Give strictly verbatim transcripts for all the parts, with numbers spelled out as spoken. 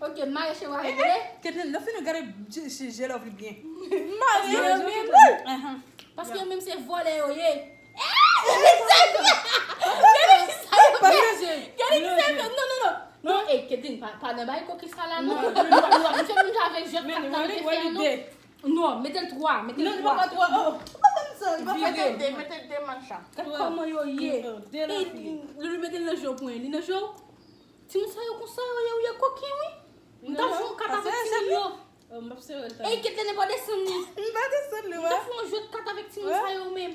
Ok, m mare cheve avèk vre. Ketlin, lè fini gade je- je- je Lovely byen. Mari Mari yo yo menm. Ketlin. Ahan. Paske yo menm se vòlè yo ye. Paske je- Gade ki sa yo fè. Non, non, non. Non, e Ketlin, pa, pa nan bay koki sa la, non. Non, non, non. Misye menm jan avèk jwèt kat la, mete fè, non. Non, mete l twa, mete l twa. Ou pa fè m sa, ou pa fè Mete sa. l de, mete l de manch la. Gade kòman yo ye. De la fi. Loulou mete l nan je w pou li nan je w. Timoun sa yo konsa yo ye, ou ye koken, wi. M ta fè yon kat avèk timoun yo. Oh, m ap sere l Ey, Ketlin pa desann li. M pa desann li, M wè. ta fè yon jwèt kat avèk timoun sa yo menm.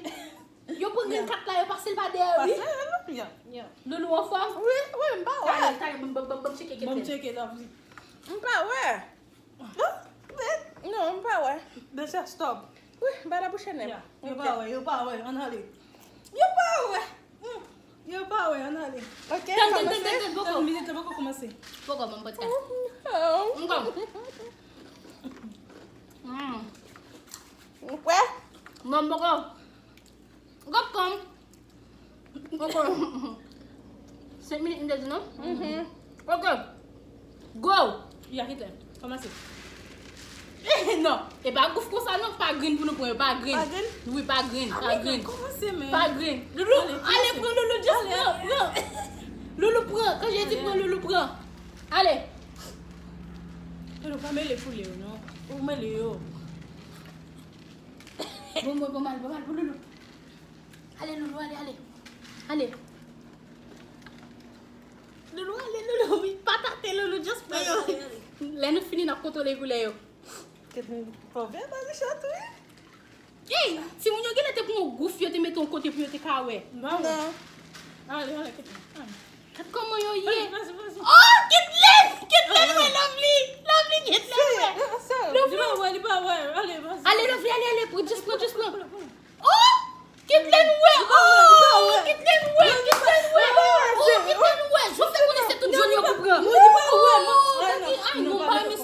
Yo pran grenn kat la, yo pase l pa dèyè, wi. Pase l, ya. Loulou anfòm? Wi, wi, m pa wè. Talè, talè, ban m, ban m, ban m tcheke Ban m Ketlin. tcheke Lovely. M pa wè. Non, non, m pa wè. Deja stop. Wi, ba la bouche nèm. Ya. Yo pa wè, yo pa wè, ann ale. Yo pa wè. Yo pa wè, ann ale. Ok, Tann, tann, kòmanse. tann, tann, tann, poko. Tann minit la poko kòmanse. Poko, ban m pran kat. Oh. M kòm. Mm. Ou prè? Non, m poko. Gòp kòm. Poko. Senk minit m te di non? Mhm. Ok. Go. Ya, Ketlin. Kòmanse. Non, e pa gouf konsa non, pa grenn pou nou pran, pa grenn. Pa grenn? Wi, pa grenn, pa grenn. Kòmanse, men. Pa grenn. Loulou, Ale, ale, kòmanse. Pran Loulou, just pran, pran. Loulou, pran. Kan je di pran, Loulou, pran. Ale. Loulou, pa mele poulye yo, non. Ou mele yo. Bon, bon, bon, mal, bon, mal, bon, Loulou. Ale, Loulou, ale, ale. Ale. Loulou, ale, Loulou, wi, pa tate, Loulou, just pran yo. Lè nou fini, n ap kontwole koulè yo. Ketlin, fò vè pa mechan tou, wi. Ey, timoun yo genlè te pran yon gouf, yo te mete yon kote pou yo te ka wè. Ba wè. Non. Ale, ale, Ketlin. Ale. Gad kòman yo ye. Vas-y, vas-y, vas-y. Oh, Ketlin! Ketlin wè Lovely! Lovely, Ketlin wè! Sa. Lovely! Li pa wè, li pa wè. Ale, vas-y. Ale, Lovely, ale, ale, pran, just pran, just pran. Oh! Ketlin wè! Li pa wè, li pa Oh! wè. Ketlin wè! Ketlin wè! Oh, Ketlin wè! Jwèt la konnen se tout jòn yo pou pran. Non, li pa wè, non. Oh, Ah, Ketlin, non, ay, non, non, pa pa mete renmen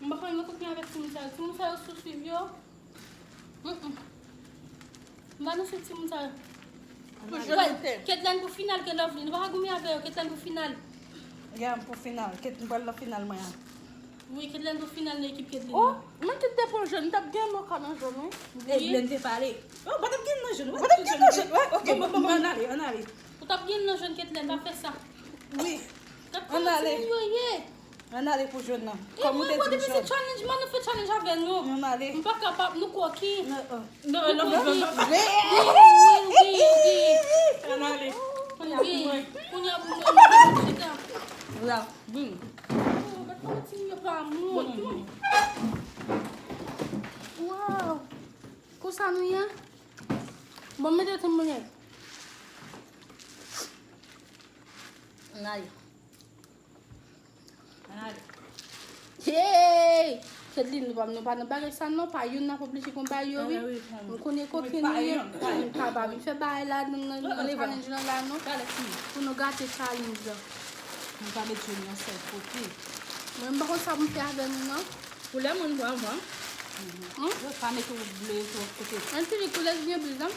M pa konn nan kote avèk timoun sa yo. Timoun sa yo sou swiv yo. Mm-mm. M pa nan swiv timoun sa yo. Pou jodi. Ketlen pou final ke Lovely. Nou pa ka goumen avè yo. Ketlen pou final. Ya, m pou final. Ket m pral nan final mwen an. Wi, Ketlen pou final nan ekip Ketlen. Oh, mwen ki te pran jòn, m t ap gen mò ka nan jòn, wi. Wi. Te pale. Oh, pa t ap gen nan jòn. Pa t ap gen nan jòn. Wè, ok. Bon, bon, bon, ann ale, ann ale. Ou t ap gen nan jòn Ketlen, pa fè sa. Wi. Gad Ann kòman ale. timoun yo ye. Ann ale pou jòn nan. E Kòm ou mwen, te mwen di depi m se jòn. Challenge Man, nou fè challenge avè nou. Ann ale. M pa kapab, nou koki. Non, oh. Non, non, non, non. Wi, wi, wi. Ann ale. Kounye a pou mwen, mwen, mwen, mwen, mwen. Wow. Gad kòman timoun yo pa moun. Wow. Konsa nou ye? Bon, mete timoun yo. N ale. Ann ale. Hey! Kedline, nou pa, nou pa nan bagay sa non, pa youn n ap oblije konn bagay yo, wi. M konnen kote nou ye, nou pa vin fè bagay la nan, nan, nan challenge lan la non. Pou nou gate challenge lan. Nou pa met jwenn yon sèl kote. Mwen, m pa konn sa pou m fè avè nou non. Koulè moun pran pran. Yo pa met yon ble yon lòt kote. Ann fini koulè ki gen bri la.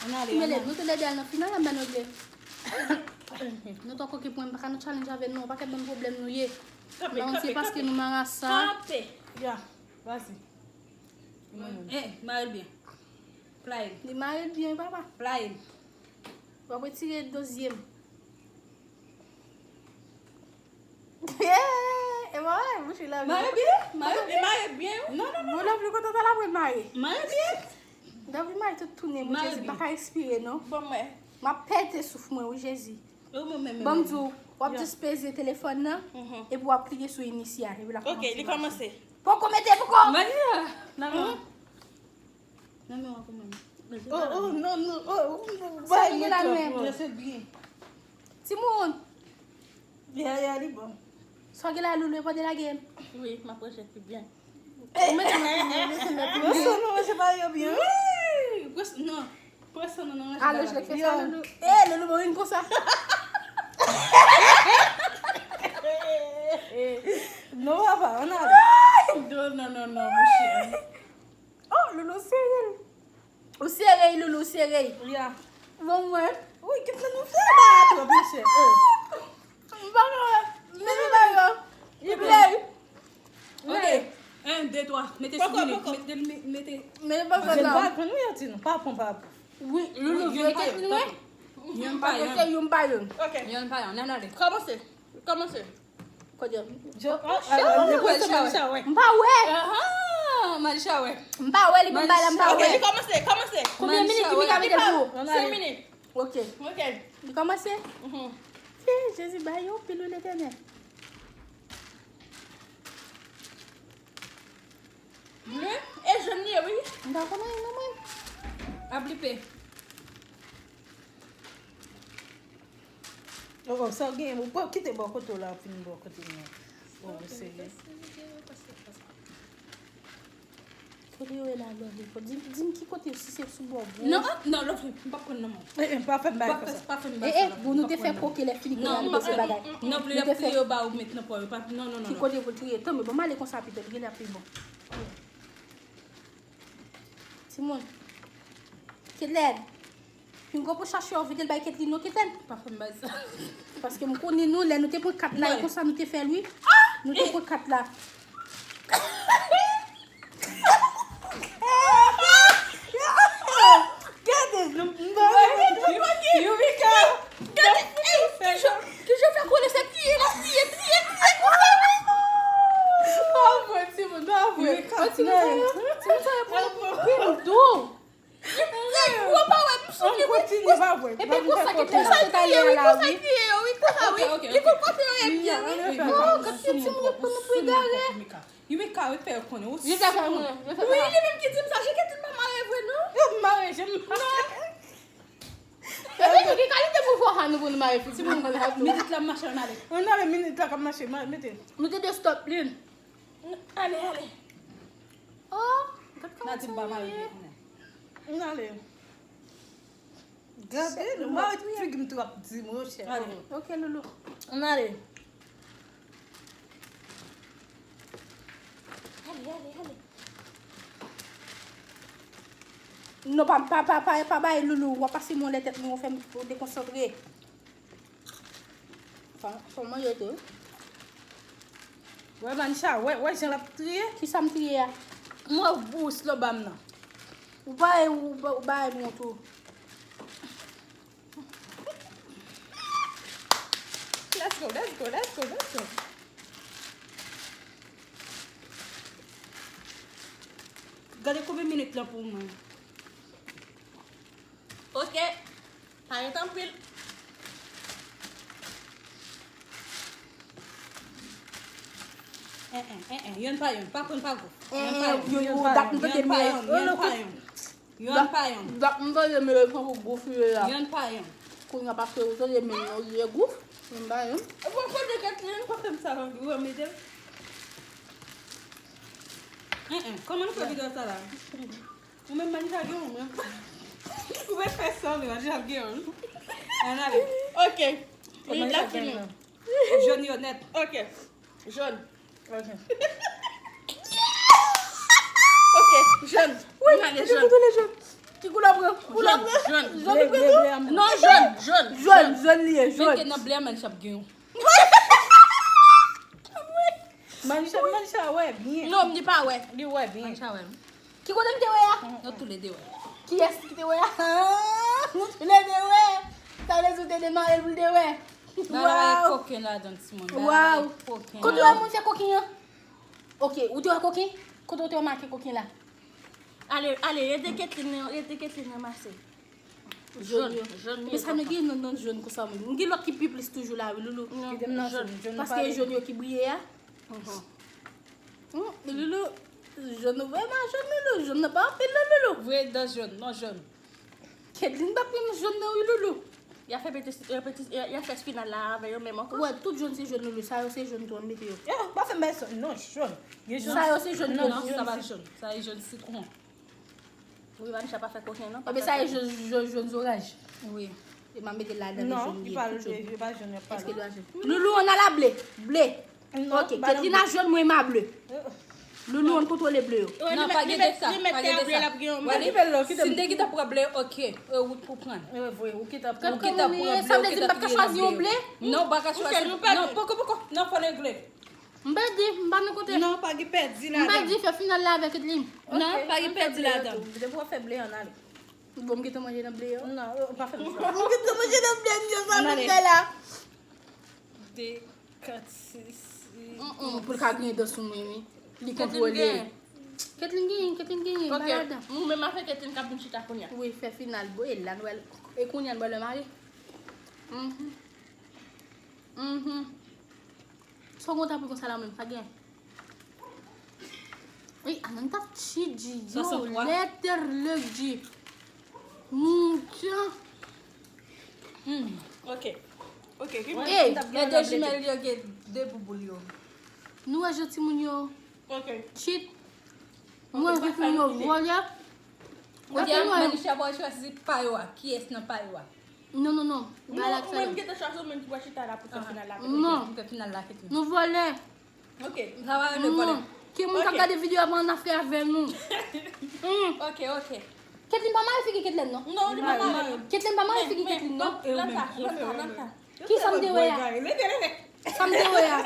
Ann ale, mele, nou te lè de al nan final, ann ba nou ble. Nou tò koke pou mwen, m pa ka nan challenge avè nou, yon pakèt bann pwoblèm nou ye. Kanpe, kanpe, se paske kanpe. Nou marasa. Kanpe. Ya, vas-y. Eh, mare l byen. Play l. Li mare l byen, papa. Play l. W ap retire dozyèm. E mwen, mouche la. Mare byen, mare byen. Mare byen, wi. Non, non, non. Mwen la vle kontan sa la mwen mare. Mare byen. Dapre mari tout tounen, mwen Jezi pa ka ekspire non. Bon mwen. M ap pète souf mwen wi Jezi. Ban m di w, w ap jis peze telefòn nan epi w ap klike sou initial epi l ap kòmanse mache. Ok, li kòmanse. Poko mete poko. Maria, nan men w. Nan men w kanmenm. Oh, oh, non, non, oh, oh, bay mwen twòp. Lese l byen. Timoun. Ya, ya, li bon. Sa w gen la, Loulou, e pa de lage m. Wi, m ap ranje pi byen. Ou mete nan pi byen, mete nan pi byen. Pran swen nou, se pa yo byen. Wi, pran swen, non. Pran swen nou, nan ranje bagay. Alej lè k fè sa, Loulou. Eh, Loulou, bon, vin konsa. Non, papa, ann ale. Non, non, non, non, mouche. Oh, Loulou, serye l. Ou sere y, Loulou, ou sere y. Ya. Bon, mwen. Wi, kit nan nou fè ba twòp, monchè. M pa ka wè. Mete ba yo. Li play. Ok. En, de, twa. Mete sou mini. Mete, mete. Mete pa fè sa. Mete pa pran, wi, Antin, pa pran pa. Wi, Loulou, vye kit li, wi. Youn pa youn. Youn pa youn. Ok. Youn pa youn. Nan ale. Kòmanse. Kòmanse. Kote? M pa wè. Malicha wè. M pa wè li, m pa wè. Ok, li kòmanse, kòmanse. Konbyen minit ki pika mete pou ou? Senk minit. Ok. Ok. Li kòmanse? Fi, Jezi, ba yo pil wi Letènèl. Ble e jòn li ye, wi. M pa konn anyen non mwen. Ablipe. Oh, oh, sa w genyen, ou pa kite bò kote w la, w fin bò kote m nan. Oh, serye. Kote yo ye la, Lovely? Di, di m ki kote, si se sou bò gòj. Non, non, Lovely, m p ap pran nan men w. Eh, eh, pa fè m bagay konsa. Pa fè m bagay konsa. Eh, eh, bon, nou te fè koke lè fini pou n al mete bagay. Non, Lovely, l ap triye yo ba ou met nan po yo. Non, non, non. Ki kote pou l triye? Tann, bon, m ale konsa pitèt, genlè ap pi bon. Timoun. Kedlèn. Pingo pou chache w vide l bay Ketlin non, Ketlèn. Pa fè m bay sa. Paske m konnen nou, lè nou te pran kat la, e konsa nou te fè l, wi. Nou te pran kat la. Gade, nou, nou, Yumika. Gade, ey, kijan, kijan fè konnen se triye, l ap triye, triye, triye, konsa, wi. Pa vre, timoun, pa vre. Timoun sa yo, timoun sa yo pran pil dou. Ey, ou pa wè, m sou li, wi. Epi konsa ki te la, konsa ki ye, wi, konsa ki ye, wi, konsa, wi. Li konn kote yo ye byen, wi. Oh, gad yon timoun ki pran nou pou egare. Yumika, wi, fè yo konnen, ou sou. Wi, li menm ki di m sa, Jacqueline pa mare vre, non. Yo mare, je m mare. Epi ki kalite mouvman sa nou pou nou mare fouti moun konn ap nou. Minit la mache, ann ale. Ann ale, minit la k ap mache, mete. Mete de stop li. Ale, ale. Oh, gad kòman sa ye. Ann ale. Gade, nou mare figi m twòp di, monchè. Ale. Ok, Loulou. Ann ale. Ale, ale, ale. Non, pa, pa, pa, pa, pa bay Loulou, w ap pase mwen lè tèt mwen, w fè m dekonsantre. Fò, fò mwen yo tou. Wè, Manisha, wè, wè jan l ap triye. Kisa m triye a? Mwen bous lo ba m nan. Ou pa, ou pa, ou pa mwen tou. Let's go, let's go, let's go, let's go. Gade konbyen minit la pou mwen. Ok. Pa ret anpil. En, en, en, en, yonn pa yonn. Pa pran pa gou. Yonn pa yonn. Yo, yo, dat m tande mele. Yonn pa yonn. Yonn pa yonn. Dat m tande mele tankou gou fiye la. Yonn pa yonn. Kounye a paske ou tande mele nan je gou. Yonn pa yonn. Bon, kote Kathleen, pa fè m sa, ou remete l. En, en, kòman nou fè videyo sa la? Ou menm Manisa gen yon menm. Ou menm fè san, men Manisa gen yon. Ann ale. Ok. Li la fini. Jòn yo nèt. Ok. Jòn. Ok. Ok, jòn. Wi, ann ale jòn. Ki koulè w pran? Koulè w pran? Jòn. Jòn ou pran tou? Non, jòn, jòn. Jòn, jòn li ye, jòn. Menm ke nan ble a, Manisa ap gen yon. Manisa, Manisa wè byen. Non, li pa wè. Li wè byen. Manisa wè. Ki kote m te wè a? Nou toulede wè. Kiyès ki te wè a? Nou toulede wè. Sa vle di ou te demare l pou l te wè. Bagay koken ladan, timoun. Bagay koken. Kote w wè moun fè koken an? Ok, ou te wè koken? Kote w te wè make koken la? Ale, ale, ede Kathleen, ede Kathleen ranmase. Jòn yo. Jòn yo. Men sa nou gen nan, nan jòn konsa menm. M gen lòt ki pi plis toujou la, wi, Loulou. Non, jòn. Paske jòn yo ki briye a. Hum, Loulou, jòn ou vrèman jòn, Loulou. Jòn nan pa anpil, non, Loulou. Vre dan jòn, non jòn. Kathleen pa pran jòn nan, wi, Loulou. Y a fè peti, peti, y a fè final la avè yo menm ankò. Wè, tout jòn se jòn, Loulou. Sa yo se jòn tou, ann mete yo. Yo, pa fè m bay sa, non, jòn. Gen jòn. Sa yo se jòn, non, non, sa pa jòn. Sa e jòn sitwon. Wi, Manisa pa fè koken, non. Ebyen, sa e jòn, jòn, jòn zoranj. Wi. E m a mete l ladan, non, jòn li ye, tout jòn. Èske li pa jòn? Loulou, ann al a ble. Ble. Ok, Kathleen a jòn, mwen m a ble. Loulou, ann kontwole ble yo. Non, pa gen de sa, pa gen de sa. Wè, si m te gentan pran ble, ok, e, ou, ou pran. Ou gentan pran ble, ou gentan triye nan ble yo. Non, ou pa ka chwazi. Non, poko, poko. Non, fò n regle. M pèdi, m pa nan kote. Non, pa gen pèdi ladan. M pèdi, fè final la avè Kathleen. Non, pa gen pèdi ladan. Depi w ap fè ble, ann ale. Bon, m gentan manje nan ble yo. Non, ou pa fè m sa. M gentan manje nan ble m yo, sa nou fè la. De, kat, sis, uit. Pou l ka gen dan sou mwen, wi. Li kontwole. Kathleen genyen, Kathleen genyen, ba ladan. Ok, nou menm avèk Kathleen k ap vin chita kounye a. Wi, fè final. Bon, e la, nou wè l. E kounye a, nou wè l mare. Mhm. Mhm. Sa w konn tape konsa la menm, pa gen. Ey, Ananta Chidji, yo, letter lucky. Mucha. Hmm. Ok. Ok, ki moun ki t ap gen de jimèl yo gen de bouboul yo. Nou wè jan timoun yo. Ok. Chit. Mwen vin pou yo vòlè. Ou di a Manisha pa chwazi pa yo a. Kiyès nan pa yo a? Non, non, non. Ou bay la. Ou menm ki te chwazi ou menm ki pral chita la pou fè final la. Non. Pou fè final la, Kathleen. Nou vòlè. Ok. Sa va rele vòlè. Ki moun k ap gade videyo a pa nan afè avè nou. Ok, ok. Kathleen pa mare figi Kathleen, non. Non, li pa mare. Kathleen pa mare figi Kathleen, non. Lanta, Lanta, Lanta. Kisa m te wè a? Sa m te wè a?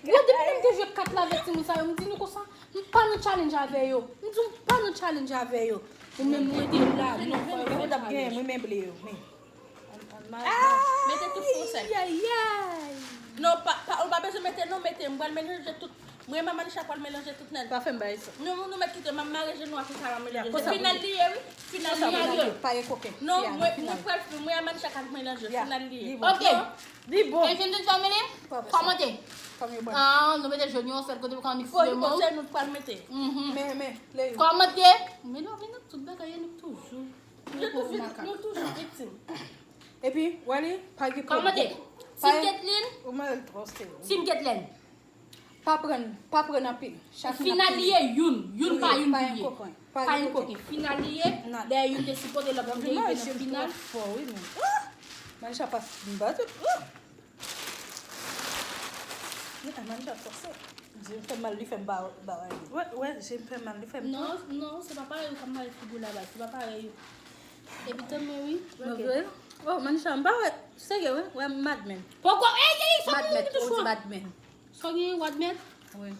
Yo, depi lè m te jwe kat la avèk timoun sa yo, m di nou konsa, m pa nan challenge avè yo. M di m pa nan challenge avè yo. Ou menm ou rete la, non, fò yo fè challenge. Mwen menm ble yo, men. Mete tout fon sèl. Ayayay. Non, pa, pa, ou pa bezwen mete non, mete. M pral melanje tout. Mwen, Manisha pral melanje tout nèt. Pa fè m bagay sa. Nou, nou mèt kite, m ap mare jenou a konsa, m ap melanje. Final li ye, wi. Final li ye. Pa gen koken. Non, mwen, mwen pral, mwen a Manisha k ap melanje. Final li ye. Ok. Li bon. Asian Family, kòmante. Ah, nou mete jòn yo sèl kote pou ka mikse yo. Fo nou pral mete. Men, men, le yo. Kòmante. Men nou vin tout bagay, nou toujou. Nou toujou viktim. Epi, wè li, pa gen pwoblèm. Kòmante. Team Kathleen. Ou mare l twò serye. Team Kathleen. Pa pran, pa pran anpil. Chak moun ap pran. Final li ye, youn, youn pa youn pou ye. Pa gen koken. Final li ye, dayè youn te sipote lòt pou te rive nan final. Fò wi, men. Manisha pa, m pa tout. Manisha fòse. Je m fè mal, li fè m ba, ba, wè, je m fè mal, li fè m. Non, non, se pa parèy ou k ap mare figi w la, baz, se pa parèy. Epi tann mwen, wi. Mwen vle. Oh, Manisha, m pa wè. Serye, wi. Wè, Mad Men. Poko, ey, ey, sa Mad Men, ou di Mad Men. Sa w genyen, Mad Men? Wi.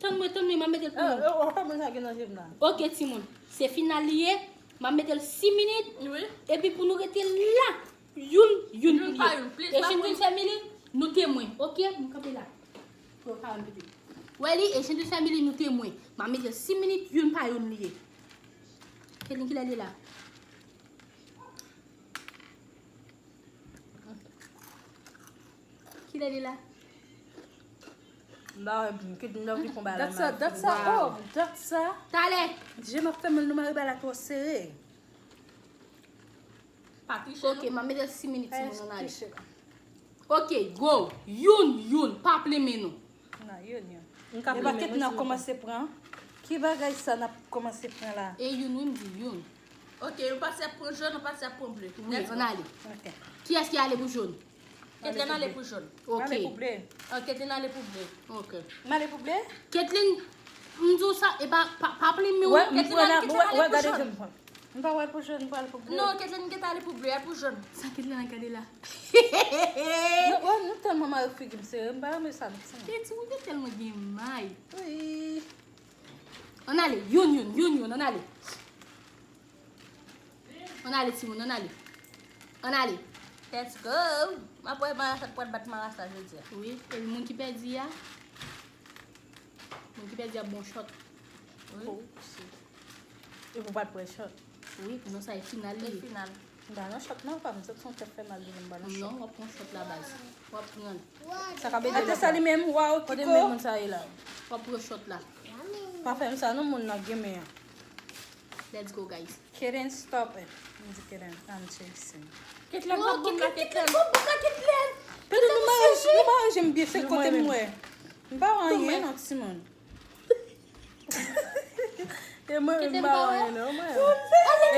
Tann mwen, tann mwen, m ap mete l pou nou. Oh, oh, kòman sa gen nan je m la? Ok, timoun. Se final li ye. M ap mete l sis minit. Wi. Epi pou nou rete la. Youn, youn pou youn. Asian Family, nou temwen. Ok, nou kanpe la. Pou yo pa wè m pete. Wè li, Asian Family, nou temwen. M ap mete sis minit, youn pa youn li ye. Kathleen, kilè li la? Kilè li la? Ba wè, kit m nan li konba la. Dat sa, dat sa, oh, dat sa. Talè. Je m ap fèmen l nou mari ba la twò sere. Pa triche. Ok, m ap mete sis minit timoun ann ale. Ok, go. Youn, youn, pa plimen nou. Nan, youn, youn. Epa kit nan kòmanse pran. Ki bagay sa n ap kòmanse pran la? E youn, wi, m di youn. Ok, yon pati ap pran jòn, yon pati ap pran ble. Wi, ann ale. Kiyès ki ale pou jòn? Ketlen ale pou jòn. Ok. Ale pou ble. Ah, Ketlen ale pou ble. Ok. M ale pou ble? Ketlen, m di w sa, e pa, pa, pa plimen w. Ketlen ale, Ketlen ale pou jòn. M pa wè pou jòn, m pral pou ble. Non, Ketlen gentan ale pou ble, al pou jòn. Sa Ketlen ap gade la? Nou, wè, nou tèlman mare figi m sere, m pa renmen sa nou fè. Ketlen, ou te tèlman gen may. Wi. Ann ale, youn, youn, youn, youn, ann ale. Ann ale, timoun, ann ale. Ann ale. Let's go! M ap wè marasa k pral bat marasa jodi a. Wi, e moun ki pèdi a, moun ki pèdi a bon chòt. Wi. E pou bat pran chòt. Wi, non, sa e final li. E final. M pa nan chòt non, pa m sot son tèt fè mal vini m pa nan chòt. Non, w ap pran chòt la baz. W ap pran l. Sa ka bebe la. Ate sa li menm, waw, Kiko. Kote menm moun sa ye la? W ap pran chòt la. Pa fè m sa non, moun nan gen men an. Let's go, guys. Keren, stop it. M di Keren, I'm chasing. Ketlen, pran bout la, Ketlen. Pran bout la, Ketlen. Pete nou mare, nou mare je m byen, se kote m wè. M pa wè anyen non, timoun. E mwen menm m pa wè anyen non, mwen.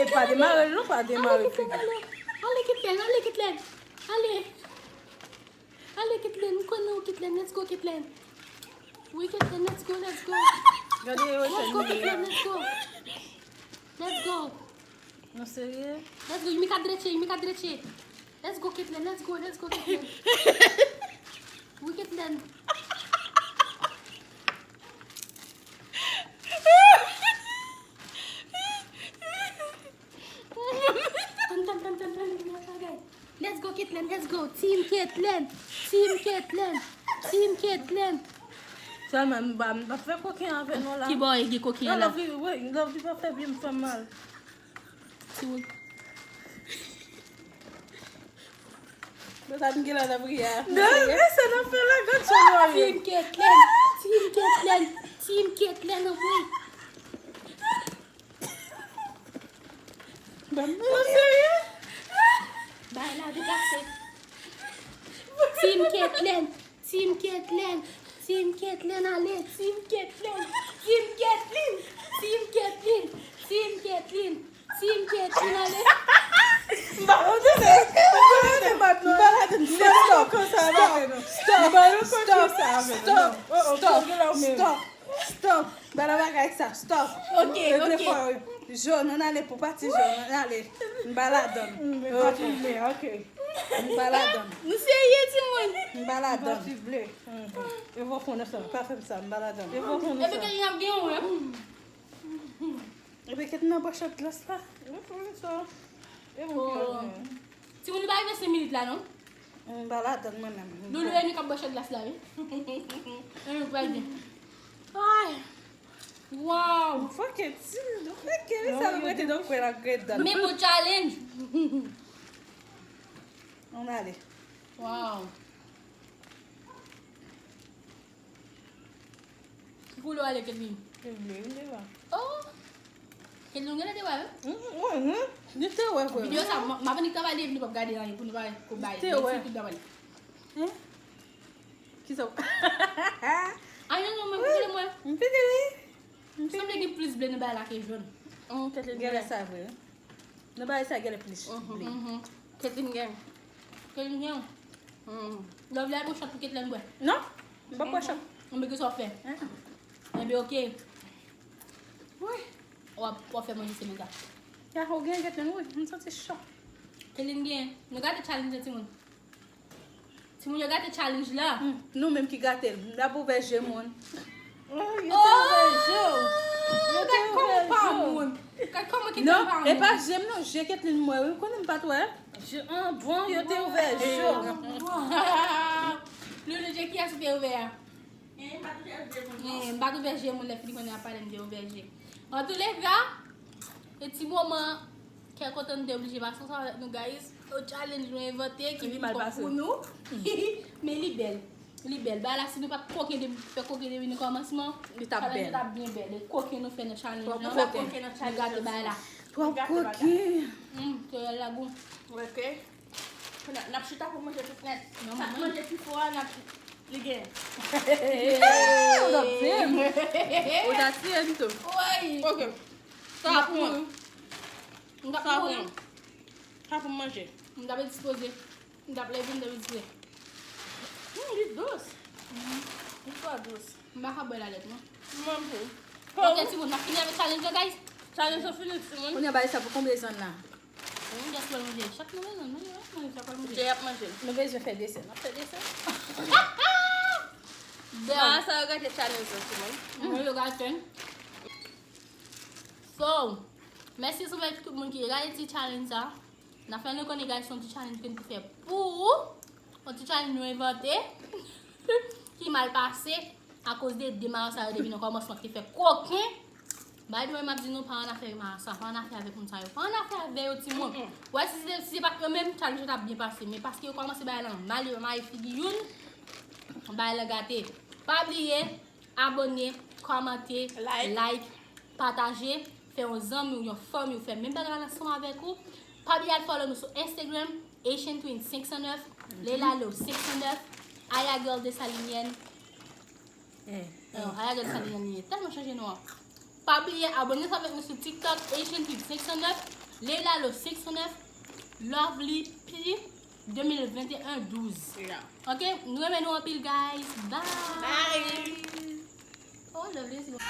E pa demare l non, pa demare figi. Ale, Ketlen, ale, Ketlen. Ale. Ale, Ketlen, m kwè nan ou, Ketlen. Let's go, Ketlen. Wi, Ketlen, let's go, let's go. Gade, yo, let's go, Ketlen, let's go. Let's go. Nou serye? Let's go, Yumika dretche, Yumika dretche. Let's go, Ketlen, let's go, let's go, Ketlen. Wi, Ketlen. Tann, tann, tann, tann, tann, tann, bagay. Let's go, Ketlen, let's go. Team Ketlen. Team Ketlen. Team Ketlen. Sèlman, m pa, m pa fè koken avè nou la. Ki bò e gen koken an la? Love, wi, love, li pa fè byen, m fè mal. Timoun. Mwen sa m gen la nan priye a. Non, men sa nan fè la, gad sa nou ye. Team Ketlen, Team Ketlen, Team Ketlen, anmwey. Ban m nan serye. Bay la depase. Team Ketlen, Team Ketlen, Team Ketlen ale, Team Ketlen, Team Ketlen, Team Ketlen, Team Ketlen. Team Ketlen ale. M pa konn se. M pa konn se. M pa konn se. Stop. Stop. Stop. Stop. Stop. Stop. Stop. Stop. Ba la bagay sa. Stop. Ok, ok. Jòn, ann ale pou pati jòn. Ann ale. M pa ladann. M pa touble, ok. M pa ladann. Nou serye, timoun? M pa ladann. M pa touble. E vò fon nan sa. Pa fè m sa. M pa ladann. E vò fon nan sa. Epi ke y ap gen yon, hein? Epi kèt nan bwè chòt glas la. Mwen fè sa. E mwen ki al mwen. Timoun, nou pa rive senk minit la non. M pa ladann mwen menm. Loulou e nou k ap bwè chòt glas la wi. E nou pral byen. Ay. Wow. Fòke ti, fòke li sa nou rete nan kwè la gredan. Men bon challenge. Ann ale. Wow. Ki koulè w ale, Kedlin? Li ble, li ble la. Oh! Kedlin, ou genlè te wè, wi? Wi, wi. Li te wè, vre. Videyo sa, m, m ap annik travay li epi nou p ap gade anyen pou nou pa ko bay. Li te wè. Hein? Kisa w? Anyen non, men koulè mwen. M fini, wi. M fini. Sanble gen plis ble nan bagay la ke jòn. Hum, Kedlin genlè. Genlè sa vre, wi. Nan bagay sa genlè plis ble. Ketline gen. Ketline gen. Love la pou chòt pou Ketline bwè. Non, m pa bwè chòt. Mwen gen sa w fè. Enben ok. Wi. W ap, w ap fè manje semèn sa. Ya, ou gen Ketline, wi. M santi cho. Ketline gen. Nou gade challenge timoun. Timoun yo gate challenge la. Hmm, nou menm ki gate l. M ap ouvè je moun. Oh, yo te ouvè je w. Yo te ouvè je w. Gad kòman pa moun. Gad kòman ki pa moun. Non, e pa je m non, je Ketline m wè wi. Ou konnen m pa t wè. Je, ah, bon, yo te ouvè je w. Loulou, je kiyès ou te ouvè a? Eh, m pa t ouvè je moun non. Eh, m pa t ouvè je moun, lè fini konnen ap pale m te ouvè je. Antouleka, e ti moman kè kontan nou te oblije pase ansanm avèk nou, guys. Yon challenge nou envante ki vin twò pou nou. Men li bèl. Li bèl. Bagay la, si nou pa t koken depi, fè koken depi nan kòmansman, Li t ap challenge bèl. T ap byen bèl. E koken nou fè nan challenge Twòp lan. koken. Nou gate bagay la. Twòp koken. Hum, Toriel la gou. Ok. N ap chita pou manje tout nèt. Non, Sa mwen. Manje pi fò a, n ap li gen. Ou t ap tiye m. Ou t ap tiye m tou. Woy! Ok. Sa pou mwen. M t ap Sa pou mouri. mwen. Sa pou manje. M t ap dispoze. M t ap leve, m t ap dispoze. Hmm, li dous. Li twò dous. M pa ka bwè lalèt non. Mwen tou. Ok, timoun, n ap fini avèk challenge lan, guys. Challenge lan fini, timoun. Kounye a bay sa pou konbyen zòn la? Mwen just pral manje. Chak nou bezwen manje, wi. Manje, chak pral manje. Jay ap manje. Nou bezwen fè desè. N ap fè desè. Ba sa yo gate challenge lan, timoun. Mwen yo gate. So, mèsi sou tout moun ki gade ti challenge sa. N ap fè nou konnen, guys, se yon ti challenge ke n te fè pou ou. Yon ti challenge nou envante. Ki mal pase akoz de de marasa yo depi nan kòmansman ki te fè koken. By the way, m ap di nou, pa annafè marasa, pa annafè avèk moun sa yo. Pa annafè avè yo, timoun. Wè, si se, si se pa t yo menm, challenge la t ap byen pase. Men paske yo kòmanse bay lan mal, yo maye figi youn, bay lan gate. Pa bliye, abòne, kòmante, Like. Like, pataje, fè yon zanmi ou yon fanmi ou fè menm bagay la ansanm avèk ou. Pa bliye al follow nou sou Instagram, Asian Twin senk san nèf, Leila Love senk san nèf, Aya Girl Desalinienne. Eh, Non, Aya Girl Desalinienne li ye. Tèlman chanje non an. Pa bliye abòne avèk nou sou TikTok, Asian Twin senk san nèf, Leila Love senk san nèf, Lovely P de mil venteyen douz. Yeah. Ok, nou renmen nou anpil, guys. Bye. Bye. Oh, Lovely, se bon.